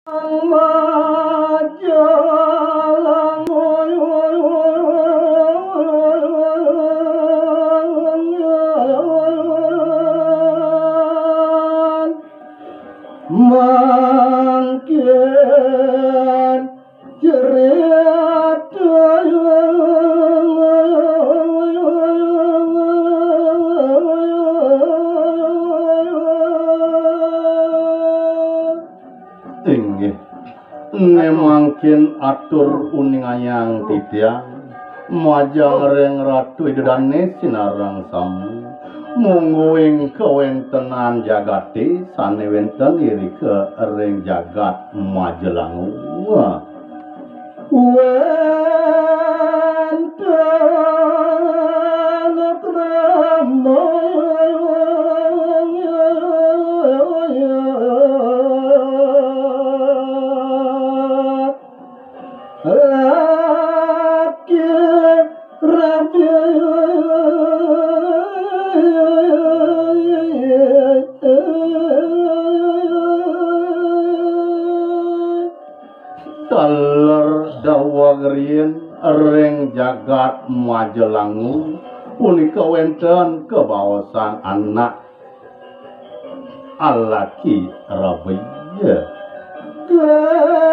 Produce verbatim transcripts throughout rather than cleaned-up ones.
Mangkin cerita Inggih. Né mangkin atur uningayang titiang, majeng ring Ratu Ida Dané sinareng sami. Mungguing kawéntenan jagaté sané wénten irika ring jagat Majalangu. Wénten krama laki rabi. Taler daweg riin ring jagat Majalangu punika wénten kabaosan anak alaki rabi. Kagian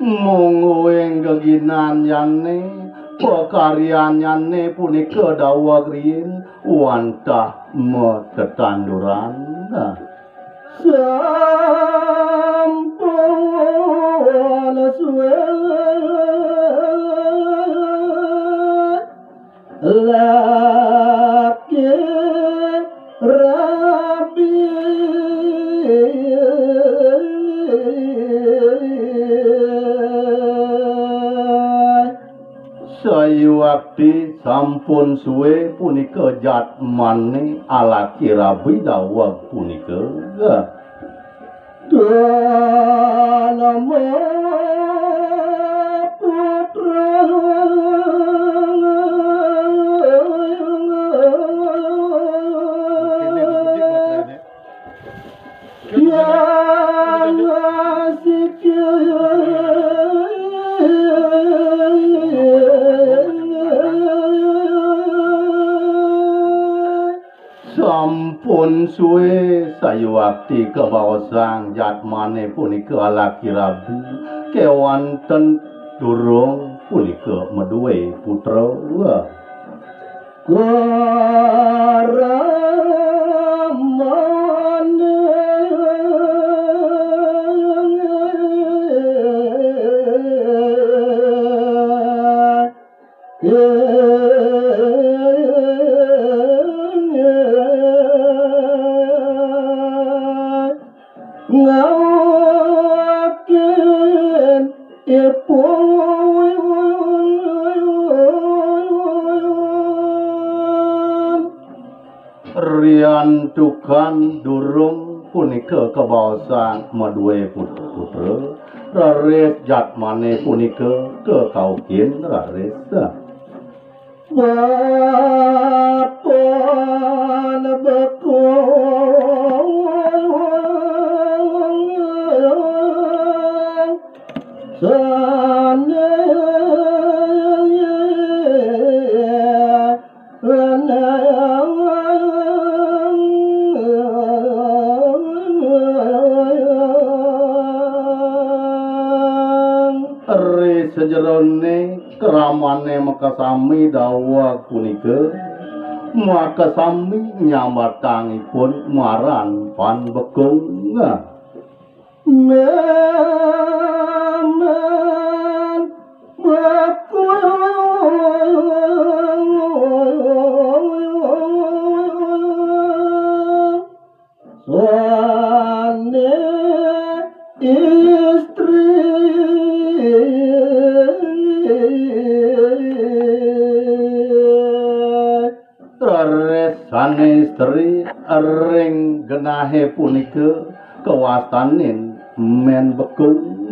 Mungguing geginanyané, pakaryanyané punika daweg riin wantah matetanduran. Sampun sué laki rabi. Sayuakti sampun sué punika jatmané alaki rabi daweg punika. Dana putra. Yang asik. Sampun sué sayuakti kabaosang jatmané punika alaki rabi, kéwanten durung punika madué putra. Karamané. Ngawakin ipun. Riantukan durung punika kabaosang madué put-, putra, raris jatmané punika kakaukin raris. Bapan beku sané. Ri sajeroné kramané makasami daweg punika, makasami nyambatang ipun maran Pan Bekung. Memen bakul suami istri. Istri ring genahe punika kawastanin Men Bekung.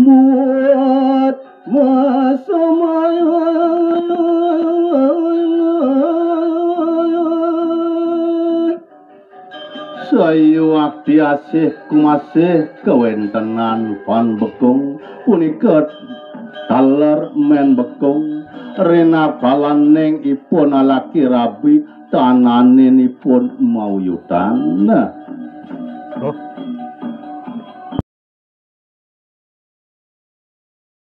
Buat masamaya. Sayuwakti asih kumasih kawentenan Pan Bekung punika taler Men Bekung rinakalaning ipun alaki rabi tananinipun mauyutan. Nah.